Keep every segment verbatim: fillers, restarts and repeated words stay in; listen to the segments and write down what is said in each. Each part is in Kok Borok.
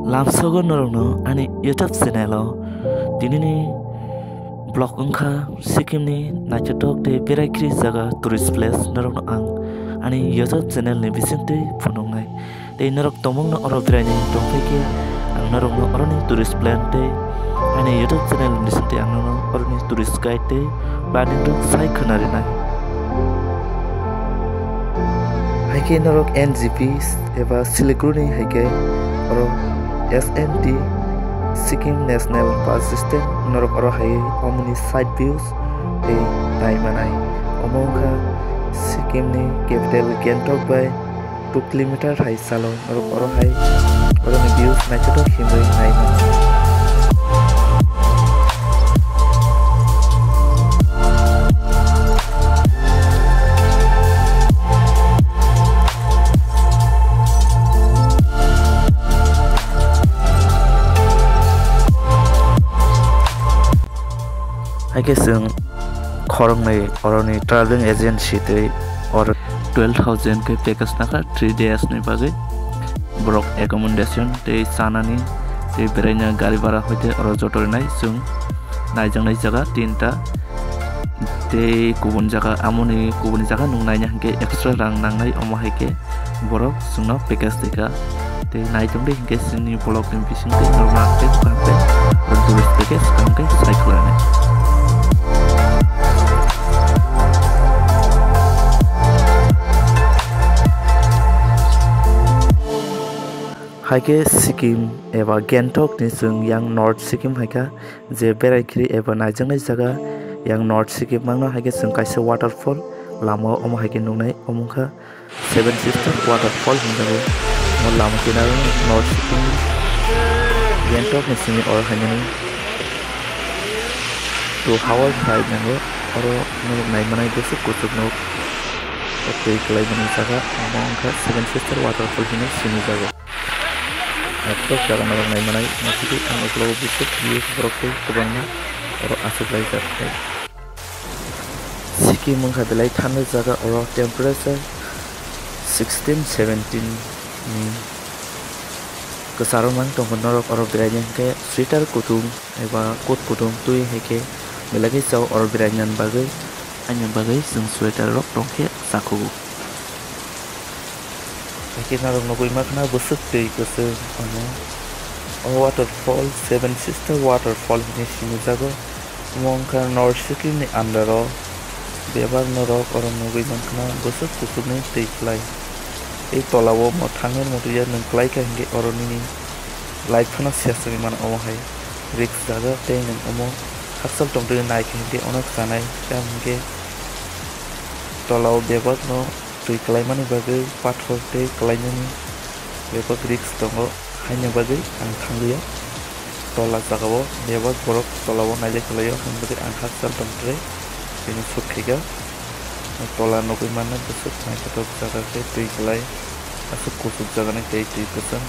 Lamsogo norokno ani YouTube channel o tinini vlog wngkha Sikkim ni naithothok tei berai khiri jaga tourist place norokno ang ani YouTube channel ni bisingtwi phunuknai. Tei norok tongmungno oro beraini tongphaikhe ang norokno oroni tourist plan tei ani YouTube channel ni bisingtwi ang norokno oroni tourist guide tei planning rok sai khwnarinai. Haikhe norok N G P eba Siliguri ni haikhe oro S N T Sikkim National Bus Stand norok oro hai omoni side views tei nai manai. Omo wngkha Sikkim ni capital Gangtok bai two kilometer hai salo norok oro hai oroni views naithothok himwi nai mano. Haikhe chwng khoroknwi oroni traveling agency tei oro twelve thousand khe package nakha three days ni bagwi. Borok accommodation tei chanani tei beraina gari bhara hoite oro joto rinai chwng naijaknai jaga tinta tei kubun jaga amoni kubun jaga nwng naina hinkhe extra rang nangnai omo haikhe borok chwngno package twi kha. Tei naitok di hinkhe chini vlog ni bisingtwi norokno ang tei swkang tei tourist package swkang tei sai khwlainai. Haikhe Sikkim eba Gangtok ni chwng yang North Sikkim haikha je berai khiri eba naijaknai jaga yang North Sikkim mangno haikhe chwng kaisa waterfall lama o omo haikhe nuknai omo wngkha Seven Sister Waterfall hinjago. Omo lama kinaro North Sikkim Gangtok ni simi oro hainani two hour flight nango. Oro norok naimanai bwswk kuchuk nok o twi kwlaimani jaga omo wngkha Seven Sister Waterfall hinwi sinijago. Naithok jaga norok naimanai naisidi ang uklogo bwswk views borok tei kwbangma oro achuklaijak khe. Sikkim wngkha belai thanda jaga, oro temperature sixteen seventeen ni kwcharo nang tongo. Norok oro beraina hinkhe sweater kutung eba coat kutung twi hai khe belai khe chao oro beraina bagwi, aini bagwi chwng sweater rok tong khe chakhugo. Haikhe norok nugwi mankha bwswk twi kwchwng amo. O waterfall Seven Sister Waterfall hinwi sinijago. Omo wngkha North Sikkim ni under o bebak norok oro nugwi mankha bwswk kuchukni twi kwlai. Tei tola o mo thangwi muitu ya nwng kwlai kha hinkhe oro nini life phano ses wngwi mano omo hai risk jaga tei nwng omo hakchal tongtwi naikha hinkhe ono chanai tamo hinkhe tola o bebak no twi kwlaimani bagwi pathor tei kwlainani bebak risk tongo, haini bagwi ang thangliya. Tola jagao bebak borok tola o nailai kwlaio, haini bagwi ang hakchal tongtwrwi bini shoot khaikha. Tola nugwi mano bwswk naithothok jaga khe twi kwlai, aswk kuchuk jagani tei twi kwchwng.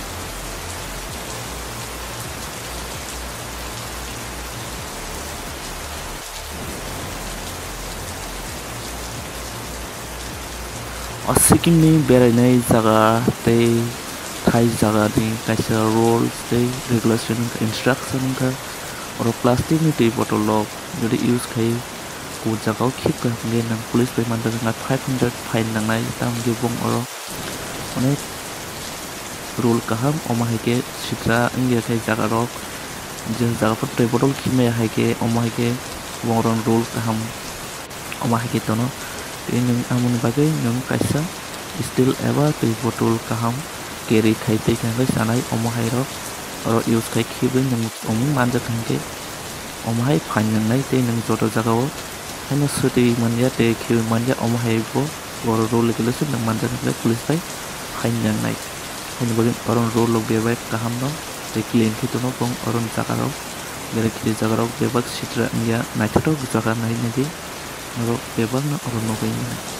O Sikkim ni berainai jaga tei thai jaga ni kaisa rules tei regulation wngkha, instruction wngkha. Oro plastic ni twi bottle rok jodi use khai o jaga o khibkha hwnkhe nwng police bai manjak wngkha five hundred fine nangnai, tamo hwnkhe bong oro onek rule kaham, omo hai khe sitra wngya khe jaga rok, je jaga phano twi bottle khimya hai khe, omo hai khe bong rok rule kaham, omo hai khe tono. Tei nwng amoni bagwi nwng kaisa steel eba twi bottle kaham carry khai twi khe hwnkhai chanai, omo hai rok oro use khai khibwi nwng omung manjak hwnkhe omo hai fine nangnai. Tei nwng joto jaga o haino swtwi manya tei khiui manya, omo hai bo oro rule regulation rok manjak hwnkhe police bai fine nangnai. Haini bagwi oro rule rok bebak kaham no tei clean khe tono, bong oro jaga rok, berai khiri jaga rok bebak sitra wngya, naithothok jaga nai naidi norok bebak no oro nugwi mano.